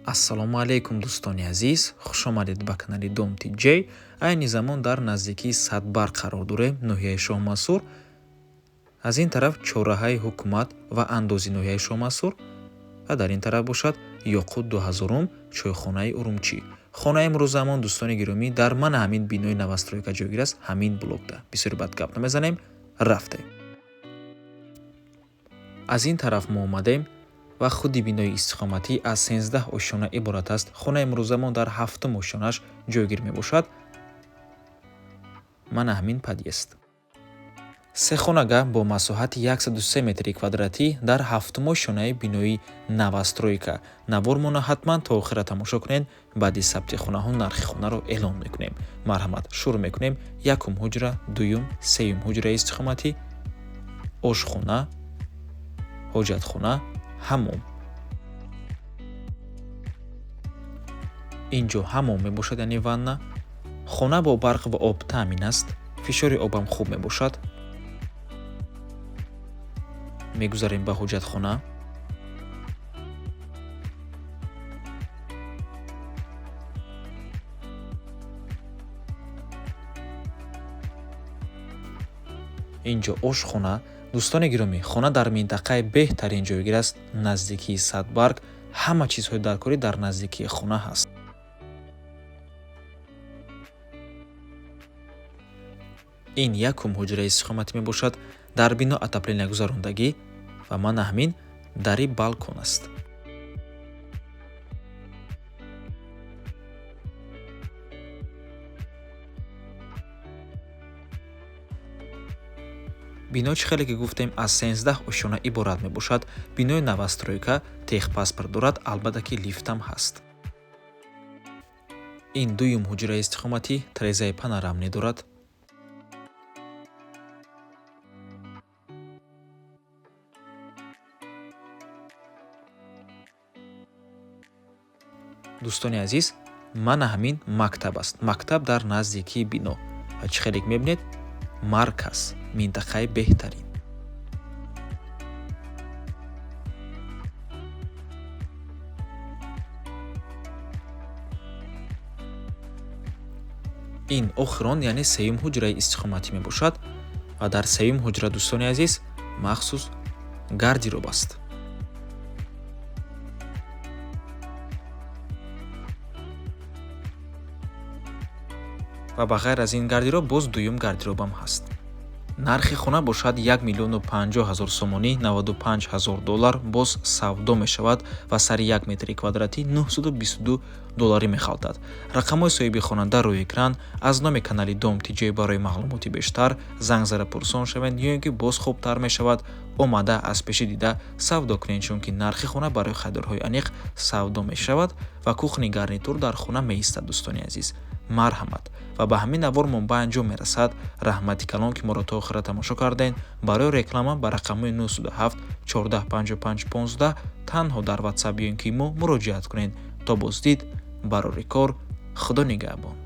Ассалому алайкум, дӯстони азиз, хушомадед ба канали Дом ТJ. Айни замон дар наздикии Садбар қарор дорем, ноҳияи Шоҳмансур. Аз ин тараф чорраҳаи ҳукумат ва андози ноҳияи Шоҳмансур ва дар ин тараф бошад Ёқут 2000, чойхонаи Урумчӣ. Хонаи имрӯзамон, дӯстони гиромӣ, дар мана ҳамин бинои новостройка ҷойгир аст, ҳамин блокда. Бисёри бад гап намезанем, рафтем. Аз ин тараф мо омадем ва худи бинои истиқоматӣ аз 13 ошёна иборат аст. Хонаи имрӯзамон дар ҳафтум ошёнаш ҷойгир мебошад. Мана ҳамин подъезд. Сехонага бо масоҳати 103 метри квадратӣ дар ҳафтум ошёнаи бинои новостройка. Навормона ҳатман то охира тамошо кунед. Баъди сабти хонаҳо нархи хонаро эълон мекунем. Марҳамат, шурӯъ мекунем. Якум ҳуҷра, дуюм, сеюм ҳуҷраи истиқоматӣ, ошхона, ҳоҷатхона, ҳаммом. Ин ҷо ҳаммом мебошад, яъне ванна. Хона бо барқ ва об таъмин аст. Фишори обам хуб мебошад. Мегузарем ба ҳоҷатхона. Ин ҷо ошхона. Дӯстони гиромӣ, хона дар минтақаи беҳтарин ҷойгир аст, наздикии Садбарг. Ҳама чизҳои даркорӣ дар наздикии хона ҳаст. Ин якум ҳуҷраи истиқоматӣ мебошад. Дар бино отопления гузарондагӣ ва мана ҳамин дари балкон аст. Бино, чӣ хеле ки гуфтем, аз 13 ошёна иборат мебошад. Бинои новостройка техпаспорт дорад, албатта ки лифтам ҳаст. Ин дуюм ҳуҷраи истиқоматӣ трезаи панорамный дорад. Дӯстони азиз, мана ҳамин мактаб аст. Мактаб дар наздикии бино ва чӣ хеле ки мебинед, марказ, минтақаи беҳтарин. Ин охирон, яъне сеюм ҳуҷраи истиқоматӣ мебошад ва дар сеюм ҳуҷра, дӯстони азиз, махсус гардероб аст. Ва ба ғайр аз ин гардероб боз дуюм гардеробам ҳаст. Нархи хона бошад 1 миллиону 50 ҳазор сомонӣ, 95 ҳазор доллар, боз савдо мешавад ва сари 1 метри квадратӣ 922 долларӣ мехалтад. Рақамҳои соҳиби хона дар рӯи экран. Аз номи канали Дом ТJ барои маълумоти бештар занг зада пурсон шавед ё ин ки боз хубтар мешавад омада аз пеши дида савдо кунед, чунки нархи хона барои харидорҳои аниқ савдо мешавад ва кухни гарнитур дар хона меистад, дӯстони азиз. Марҳамат. Ва ба ҳамин навормон ба анҷом мерасад. Раҳмати калон, ки моро то охира тамошо кардем. Барои реклама ба рақамҳои 907 14 55 15 танҳо дар WhatsApp ё ин ки мо муроҷиат кунед. То боздид, барори кор, Худо нигаҳбон.